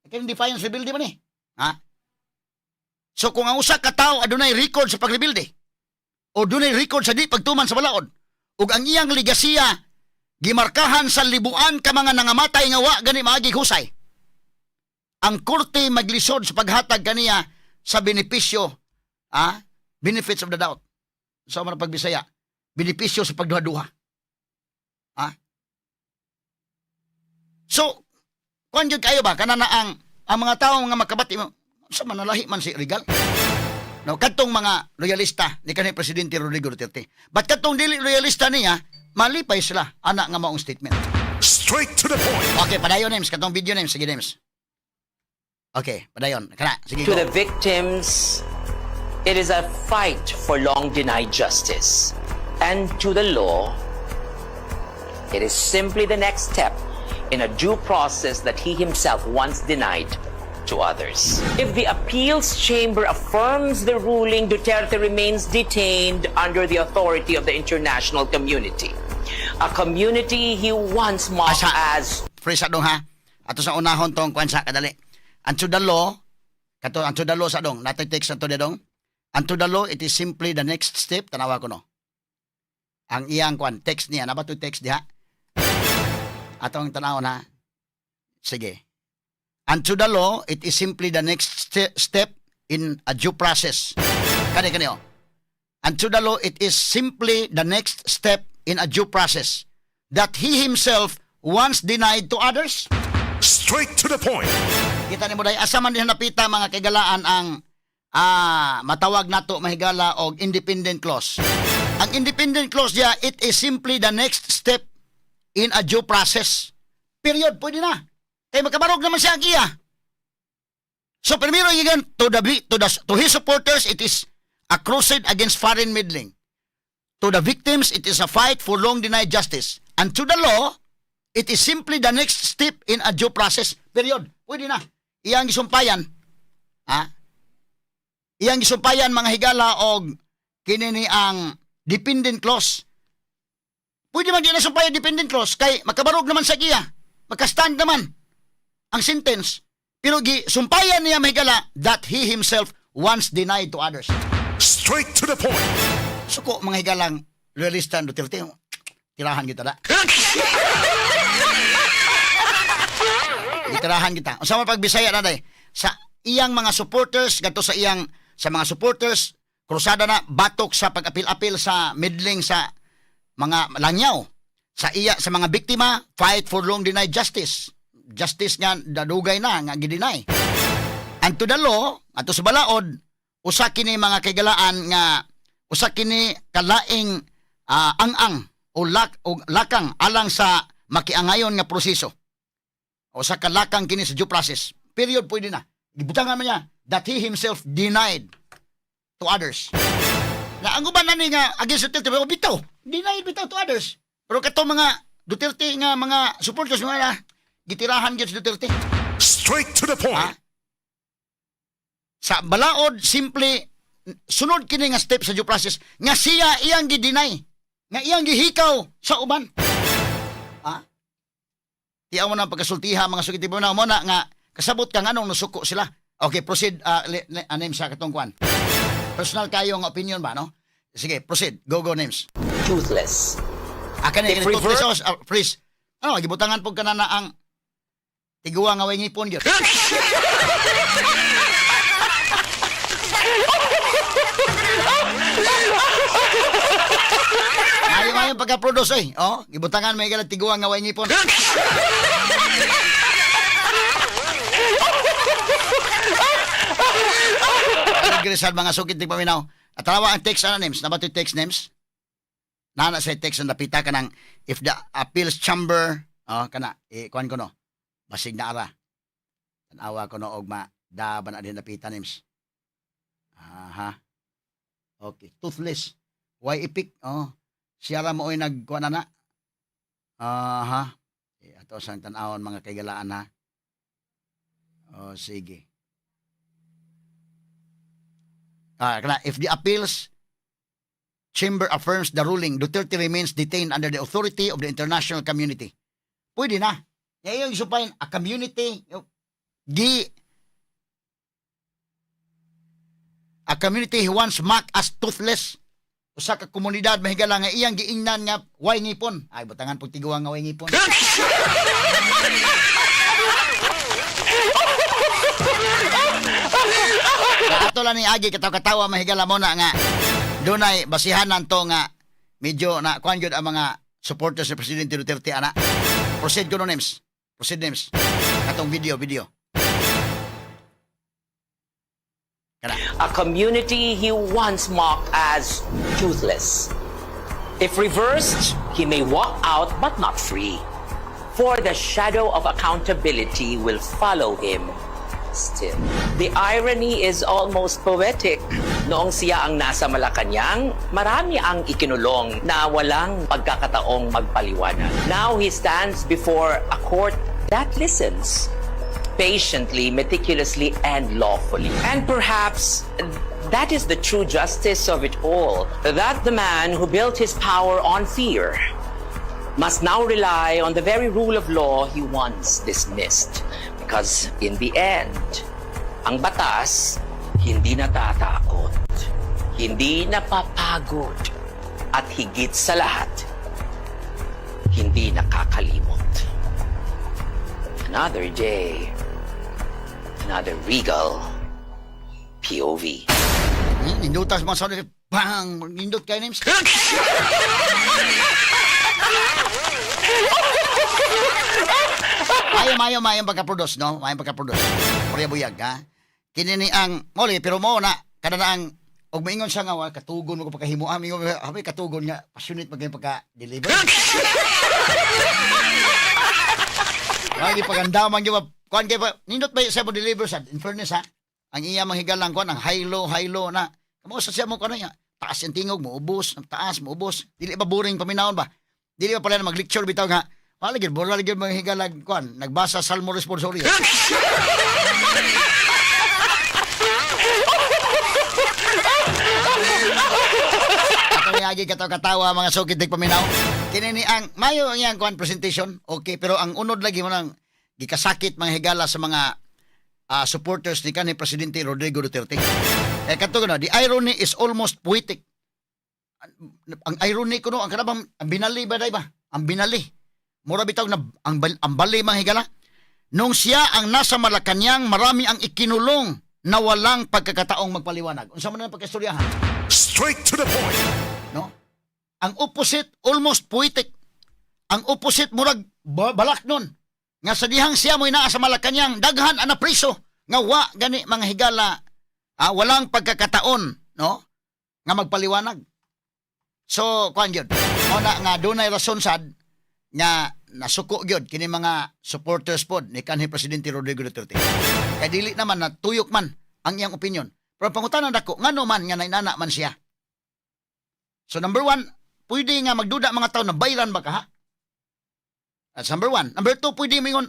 Kaya defiance, rebelde man eh. Ha? So kung ang usa ka tao adunay record sa pagrebilde o dunay record sa di pagtuman sa balaod ug ang iyang ligasiya gimarkahan sa libuan ka mga nangamatay nga wa gani maagi husay, ang korte maglisod sa paghatag kaniya sa benepisyo, benefits of the doubt. Sa mga pagbisaya, benepisyo sa pagduha-duha. Ah, so kuan gyud kayo ba kana na ang mga tawo nga makabati mo sa manalahi man si Regal. No, kadtong mga loyalista ni kanhi Presidente Rodrigo Duterte. But kadtong dili loyalista niya, malipay sila ana nga maong statement. Straight to the point. Okay, padayon, names, katong video, names, sige, names. Okay, padayon. Kana, sige, To go. the victims, it is a fight for long denied justice. And to the law, it is simply the next step in a due process that he himself once denied to others. If the appeals chamber affirms the ruling, Duterte remains detained under the authority of the international community. A community he once mocked Asa? As Free sa dong ha. Ato sa unahon tong kwan sa kadali. And to the law, kato and to the law sa dong, natay text ato dong. And to the law, it is simply the next step. Tanawa ko no. Ang iyang kwan, text niya, na ba to text diha? Atong tanawon ha. Sige. And to the law, it is simply the next step in a due process. Kani kani oh. And to the law, it is simply the next step in a due process that he himself once denied to others. Straight to the point. Kita nimo day, asa man din napita, mga kaigalaan, ang matawag nato, mahigala, og independent clause. Ang independent clause diya, it is simply the next step in a due process. Period, pwede na. Kay makabarog naman siya ang iya. So primero again, to his supporters, it is a crusade against foreign meddling. To the victims, it is a fight for long denied justice. And to the law, it is simply the next step in a due process. Period. Pwede na. Iyang gisumpayan. Ha? Iyang gisumpayan, mga higala, og kini ni ang dependent clause. Pwede man di na sumpayan dependent clause kay makabarog naman sa iya. Makastand naman ang sentence. Pero gi sumpayan niya, mahigala, that he himself once denied to others. Straight to the point. Suko, mga higalang loyalista ng Duterte, tirahan kita da. Itirahan kita. Unsa man pagbisaya na day? Sa iyang mga supporters, gadto sa iyang sa mga supporters, krusada na batok sa pag-apil-apil sa meddling sa mga langyaw. Sa iya sa mga biktima, fight for long denied justice. Justice nga dadugay na nga gi-deny. And to the law, ato sa balaod, usa kini, mga kaigalaan, nga usa kini kalaing ang-ang o lak o lakang alang sa makiangayon nga proseso. Usa ka lakang kini sa due process. Period, pwede na. Gibutangan man niya that he himself denied to others. Na ang uban na ni nga against Duterte, pero bitaw, denied bitaw to others. Pero kato mga Duterte nga mga supporters mga na, gitirahan gyud si Duterte. Straight to the point. Ha? Sa balaod, simple, sunod kini nga step sa due process nga siya iyang gi-deny, nga iyang gihikaw sa uban. Ha? Tiyaw mo na ang pagkasultiha, mga sugiti mo na mo na nga kasabot ka nganong nusuko sila. Okay, proceed names sa katong kwan. Personal kayo nga opinion ba, no? Sige, proceed. Go, go, names. Toothless. Ah, kani, If kani, reverse- freeze. Ano, gibutangan po ka na na ang tiguang nga way ngipon gyud. Ayo ayo pagka-produce eh. Oh, gibutangan may galat tiguang nga way ngipon. Regresal, mga sukit ni paminaw. At tarawa ang text ana, names. Nabato yung text, names? Nana sa text ang napita ka ng if the appeals chamber, oh, kana eh, kuan ko no, basig na ara, tanawa ko no og ma daban na din napita, names. Aha, okay, toothless, why epic, oh, siya ra mo oy nagkuan na na. Aha, eh, ato sang tan-awon, mga kaigalaan, ha. Oh, sige. Kana if the appeals chamber affirms the ruling, Duterte remains detained under the authority of the international community. Pwede na. Kaya yung isupain, a community, a community he once mocked as toothless. Usa ka komunidad, mahigala, nga iyang giingnan nga way ngipon. Ay, butangan pag tiguang nga way ngipon. Ato lang ni agi katawa-katawa, mahigala, mo na nga dunay basihanan to nga medyo na kuan gyud ang mga supporters ni Presidente Duterte ana. Proceed ko no, names. Proceed, names. Katong video video. Kana. A community he once mocked as toothless. If reversed, he may walk out but not free. For the shadow of accountability will follow him still. The irony is almost poetic. Noong siya ang nasa Malacanang, marami ang ikinulong na walang pagkakataong magpaliwanag. Now he stands before a court that listens patiently, meticulously, and lawfully. And perhaps that is the true justice of it all. That the man who built his power on fear must now rely on the very rule of law he once dismissed. Because in the end, ang batas hindi natatakot, hindi napapagod, at higit sa lahat, hindi nakakalimot. Another day, another regal POV. Nindutas mga sound effect. Bang! Nindot kayo names. Mayo, mayo, mayo ang pagka-produce, no? Mayo ang pagka-produce. Purya buyag, ha? Kini ni ang, moli, pero mo na, kada na ang, og maingon siya nga, wa, katugon mo ko pagkahimo, ah, mingon, ah, may katugon nga, passionate magay pagka-deliver. Lagi pagandaman gyud ba, kuan kay pa, nindot ba siya mo deliver sa, in fairness ha, ang iya manghigalang kuan, ang high-low, high-low na, kamo sa siya mo kuan niya, taas ang tingog, muubos, ang taas, muubos, dili ba boring paminawon ba? Dili ba pala na mag-lecture bitaw nga, wala gyud, wala gyud manghigalag kuan, nagbasa Salmo responsorio. Ato ni agi katawa-katawa mga sukit dig paminaw. Kini ni ang mayo ang iyang kuan presentation. Okay, pero ang unod lagi mo nang gikasakit mga higala sa mga supporters ni kanhi Presidente Rodrigo Duterte. Eh kato no, the irony is almost poetic. Ang irony kuno ang kanabang ang binali ba day ba? Ang binali. Mura bitaw na ang bali mga higala. Nung siya ang nasa Malacanang, marami ang ikinulong na walang pagkakataong magpaliwanag. Unsa man ang pagkastoryahan? Straight to the point. No? Ang opposite almost poetic. Ang opposite murag balak nun. Nga sa dihang siya mo'y naa sa Malacanang, daghan ana priso nga wa gani mga higala, walang pagkakataon, no? Nga magpaliwanag. So, kuan gyud. Mao na nga dunay rason sad nga nasuko gyud kini mga supporters pod ni kanhi Presidente Rodrigo Duterte. Kay dili naman na tuyok man ang iyang opinion. Pero pangutana dako, ngano man nga nainana man siya? So number one, pwede nga magduda mga tao na bayran ba ka ha? That's number one. Number two, pwede mingon,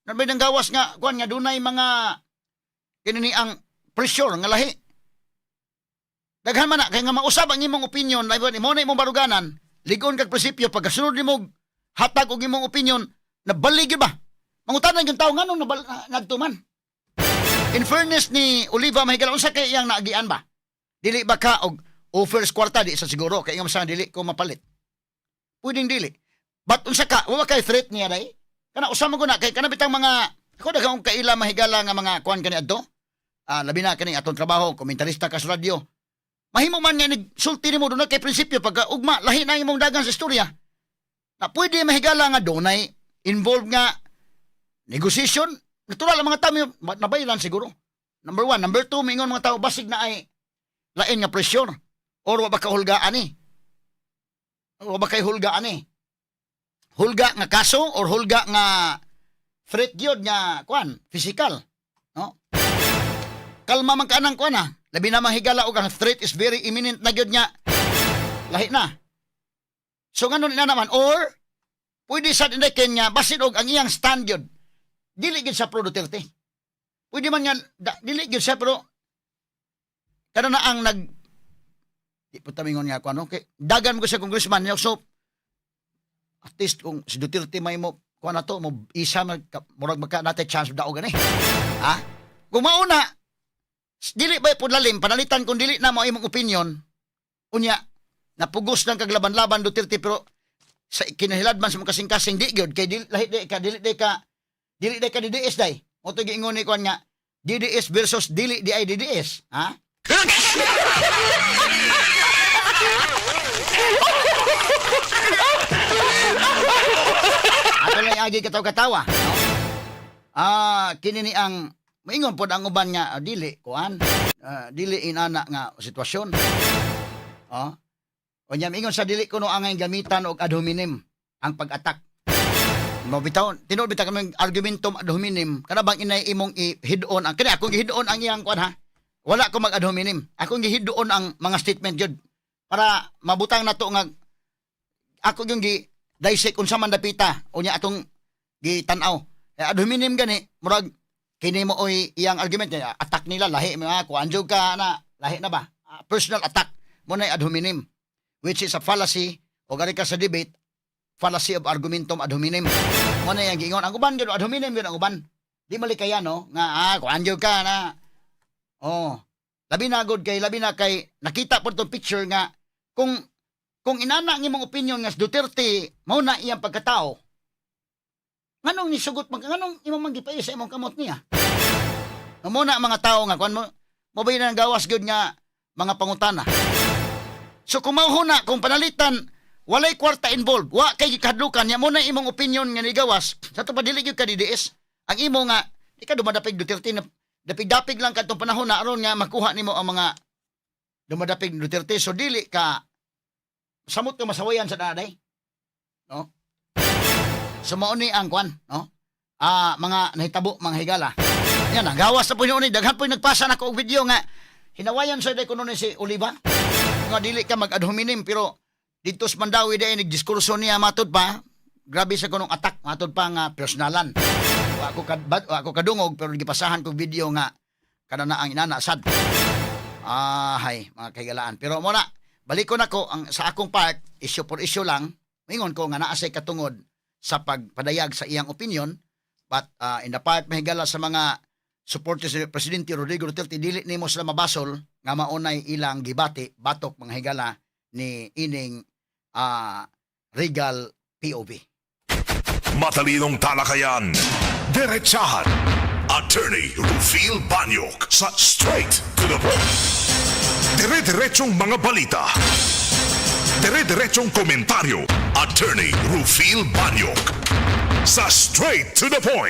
number ng gawas nga, kuan nga dunay mga kini ni ang pressure nga lahi. Daghan man na, kay nga mausab ang imong opinion, lahi ba, mo na imong baruganan, ligon kag prinsipyo, pagkasunod nimo hatag og imong opinion, nabalig gyud ba? Mangutanan yung tao nganong nagtuman. In fairness ni Oliva Mahigala, unsa kay iyang naagian ba? Dili ba ka og offers kwarta di sa siguro kay ingam sa dili ko mapalit. Pwedeng dili. But unsa ka, wa kay threat niya day? Kana usa man ko na kay kana bitang mga ako daghang kaila mahigala nga mga kuan kani adto. Labi na kani atong trabaho, komentarista ka sa radyo. Mahimo man nga nagsulti nimo doon kay prinsipyo pagka ugma lahi na imong dagan sa istorya. Na pwede mahigala nga dunay involved nga negotiation. Natural ang mga tao nabaylan siguro. Number one. Number two, mingon mga tao basig na ay lain nga pressure. Or wa ba ka hulgaan eh. Wa ba kay hulgaan eh. Hulga nga kaso or hulga nga threat gyud nga kuan, physical. No? Kalma man ka nang kuan ha. Labi na manghigala og ang threat is very imminent na gyud nga. Lahi na. So ngano na naman or pwede sa dineken nga basin og ang iyang stand gyud. Dili gyud sa pro Duterte. Pwede man nga dili gyud siya pero kada na ang nag di po tamingon nga ako ano kay dagan mo ko sa congressman niya, so at least kung si Duterte may mo kuan na to mo isa man murag magka natay chance daog gani ha kung mauna dili ba pud lalim panalitan kung dili na mo imong opinion, unya napugos lang kag laban-laban Duterte pero sa kinahiladman sa mga kasing-kasing di gyud kay dili lahi di ka dili di ka dili di ka DDS day mo to giingon ni kuan nga DDS versus dili di ay DDS ha. Ato lang agi kataw-katawa. No? Kini ni ang maingon pod ang uban nga dili kuan. Dili inana nga sitwasyon. Oh. Unya maingon sa dili kuno ang gamitan og ad hominem ang pag-attack. Mo bitaw, tinuod bitaw kami argumentum ad hominem kana bang inay imong i-hid-on ang kani akong gihid-on ang iyang kuan ha. Wala ko mag ad hominem. Akong gihid-on ang mga statement jud para mabutang nato nga ako yung gi dissect unsa man dapita unya atong gitan-aw. Eh, ad hominem gani murag kini mo oy iyang argument niya, attack nila lahi mga kuan jud ka na lahi na ba? Personal attack mo na ad hominem which is a fallacy o gani ka sa debate fallacy of argumentum ad hominem. Mo na iyang giingon ang uban gyud ad hominem gyud ang uban. Di malikaya no nga kuan jud ka na. Oh. Labi na gud kay labi na kay nakita po tong picture nga kung inana ang imong opinion nga si Duterte mao na iyang pagkatao, nganong nisugot mag nganong imong manggipay sa imong kamot niya? Mo na ang mga tao nga kuan mo Mao ba ang gawas gyud nga mga pangutana? So kung mao na, kung panalitan, walay kwarta involved, wa kay gikahadlukan, nya mao na imong opinion nga nigawas, sa to pa dili gyud ka DDS. Ang imo nga, di ka dumadapig Duterte, na, dapig-dapig lang kadtong panahon na aron nga makuha nimo ang mga dumadapig Duterte. So dili ka, samot ka masawayan sa daday. No? So mao ni ang kwan, no? Ah, mga nahitabo, mga higala. Yan, ang gawas na po ni daghan po nagpasa nako og video nga hinawayan sa day kuno ni si Oliva nga dili ka mag ad hominem, pero dito sa Mandawi day nagdiskurso niya, matud pa grabe sa kunong attack, matud pa nga personalan. Wa ko kadungog, pero gipasahan ko video nga kana na ang inana sad. Ah, hay, mga kahigalaan. Pero mo na, balikon ako ang sa akong part, issue for issue lang. Mingon ko nga naa say katungod sa pagpadayag sa iyang opinion, but in the part, mahigala, sa mga supporters ni Presidente Rodrigo Duterte, dili nimo sila mabasol nga maunay ilang gibati batok, mga higala, ni ining Regal POV. Matalinong talakayan. Diretsahan. Attorney Rufil Banyok sa Straight to the Point. Dire-diretsong mga balita. Dire-diretsong komentaryo. Attorney Rufil Banyok sa Straight to the Point.